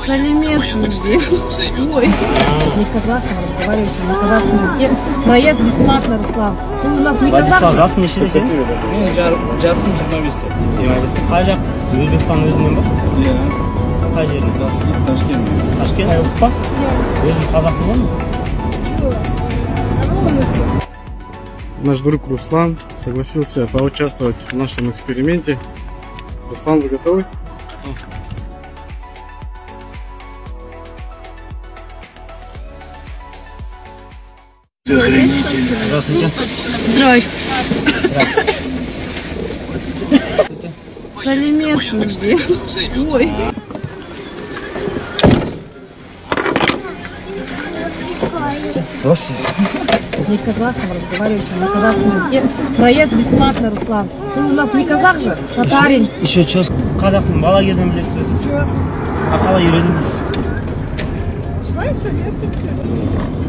Сәлеметсіз бе. Ой. Не казахом разговариваете, на казахском языке. Проезд бесплатно, Руслан. Ты у нас не Владислав, казах. Жасың нешеде сен? Менің жасым 25-те. 25-те. Қай жақтысыз? Өзбекстанның өзінен ба? Иә. Қай жерінен? Ташкент. Ташкент? Па? Өзім қазақпын ғой мен. Наш друг Руслан согласился поучаствовать в нашем эксперименте. Руслан, вы готовы? Здравствуйте. Здрасте. Сәлеметсіз бе. Ой. Здравствуйте. Не казахом разговариваете, на казахском языке. Проезд бесплатно, Руслан. Ты у нас не казах же, татарин. Еще че, қазақ тілін бала кезінен білесіз бе сіз? Жоқ. А қалай үйрендіңіз? Осылай сөйлесіп.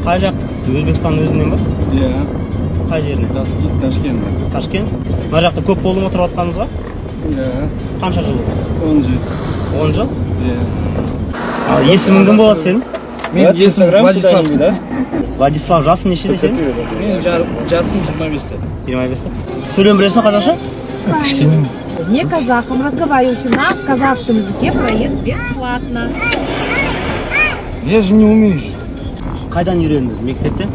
Қай жақтысыз? Өзбекстанның өзінен ба? Иә. Қай жерінен? Ташкент. Ташкент. Мына жақта көп болды ма тұрып жатқаныңызға? Иә. Қанша жыл болды? 10 жыл. 10 жыл? Иә. Ал есімің кім болады сенің? Менің есімім Владислав. Владислав, жасың нешеде сенің? Менің жасым 25-те. 25-те. Сөйлем білесің қазақша? Кішкене. Не казахом разговариваете, на казахском языке проезд бесплатно. Я же не умею. Қайдан үйрендіңіз? Мектептен?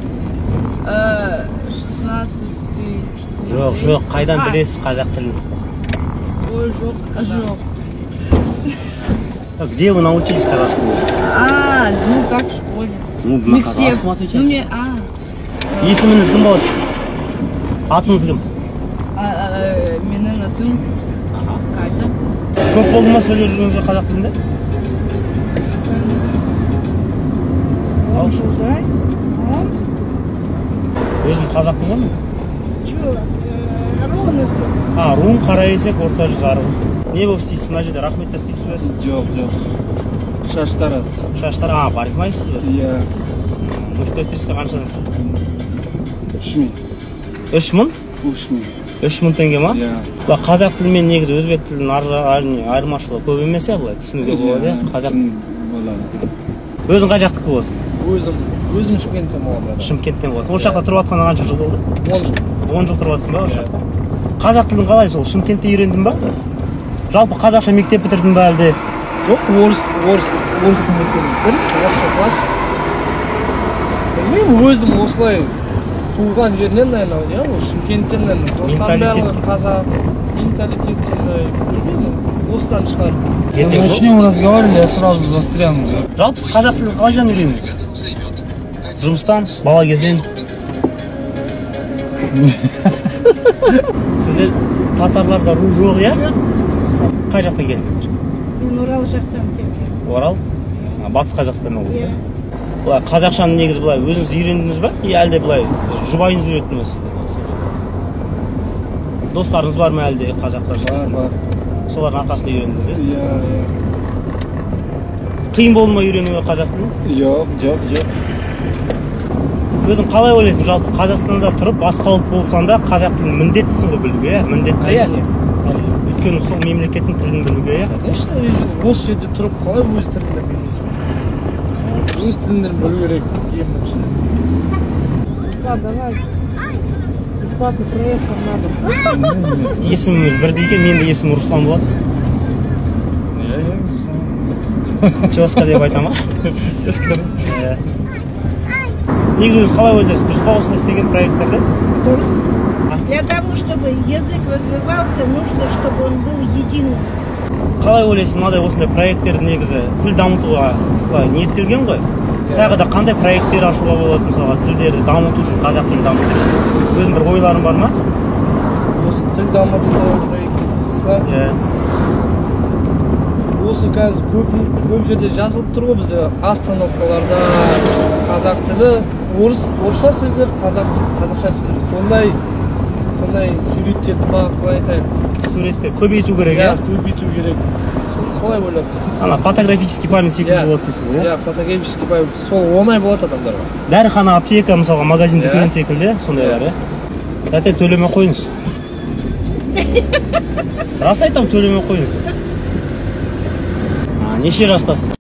16 тысяч. Жоқ, жоқ, қайдан білесіз қазақ тілін? Ой, жоқ. Жоқ. Где вы научились казахскому языку? А, ну как в школе. Ну, на казахском отвечайте. Ну, не, а. Есіміңіз кім болады? Атыңыз кім? Менің атым Катя. Көп болды ма сөйлеп жүргеніңізге қазақ тілінде? 10 жылдай. Өзім қазақпын ғой мен. Чё? Руыңыз кім? А, руым Қараесек, орта жүз арғын. Не болып істейсіз мына жерде? Рахметте істейсіз бе сіз? Жоқ, жоқ. Шаштараз. Шаштар, а, парикмахерсіз бе сіз? Иә. Мужской стрижка қаншадан сіз? 3 мың. 3 мың? 3 мың. 3 мың теңге ма? Иә. Былай қазақ тілі мен негізі өзбек тілінің айырмашылығы көп емес, иә, былай түсінуге болады, иә, қазақ. Болады. Өзің қай жақтікі боласың? Өзім Шымкенттен боламын. Шымкенттен боласың. Осы жақта тұрып жатқанына қанша жыл болды? 10 жыл. 10 жыл тұрып жатсың ба осы жақта? Қазақ тілін қалай сол Шымкентте үйрендің ба? Жалпы қазақша мектеп бітірдің ба әлде? Жоқ, орыс тілін мектебін бітірдім, орысша класс. Білмеймін, өзім осылай туған жерінен, наверное, иә, ол Шымкенттен, наверное, достарым Менталитет. барлығы қазақ, менталитет сондай, білмеймін, осыдан шығар. Ертең жол- Начнем разговаривать, я сразу застряну. Жалпы сіз қазақ тілін қалайдан үйрендіңіз? Жұмыстан, бала кезден? Сіздер татарларда ру жоқ, иә? Қай жақтан келдіңіздер? Мен Орал жақтан келгем. Орал? А, Батыс Қазақстан облысы. Былай қазақшаны негізі былай өзіңіз үйрендіңіз ба? И әлде былай жұбайыңыз үйретті ме сізді? Достарыңыз бар ма әлде қазақтар? Бар, бар. Солардың арқасында үйрендіңіз, иә? Иә, иә. Қиын болды ма үйренуге қазақ тілін? Жоқ, жоқ, жоқ. Өзің қалай ойлайсың, жалпы Қазақстанда тұрып басқа ұлт болсаң да қазақ тілін міндеттісің ғой білуге, иә? Міндетті, иә? Әрине. Әрине. Өйткені сол мемлекеттің тілін білуге, иә? Конечно, осы жерде тұрып қалай өз тіліңді білмейсің? Өз тіліңді білу керек ең бірінші. Руслан, давай. Бесплатный проезд нам надо. Есіміміз бірдей екен, менің де есімім Руслан болады. Я не знаю. Тезка деп айта ма? Тезка. Иә. Негізі өзі қалай ойлайсыз, дұрыс па осындай істеген проекттерді? Дұрыс. Для того, чтобы язык развивался, нужно, чтобы он был единым. Қалай ойлайсың, мынадай осындай проекттерді негізі тіл дамытуға былай ниеттелген ғой, тағы да қандай проекттер ашуға болады, мысалға, тілдерді дамыту үшін, қазақ тілін дамыту үшін өзің бір ойларың бар ма? Осы тіл дамыту туралы проект дейсіз ба? Иә. Осы қазір көп көп жерде жазылып тұр ғой, бізде остановкаларда қазақ тілі, орысша сөздер, қазақша сөздер, сондай суреттерді ма, қалай айтайық? Суретті көбейту керек, иә иә. Көбейту керек. Солай ойлап тұрмын. Ана фотографический память секілді Иә. болады дейсің ғой, иә? Иә, фотографический память сол оңай болады адамдарға. Дәріхана, аптека, мысалға, магазин, Иә. дүкен секілді, иә, сондайлар, иә. Тәте, төлемей қойыңыз, рас айтамын, төлемей қойыңыз. А, неше жастасың?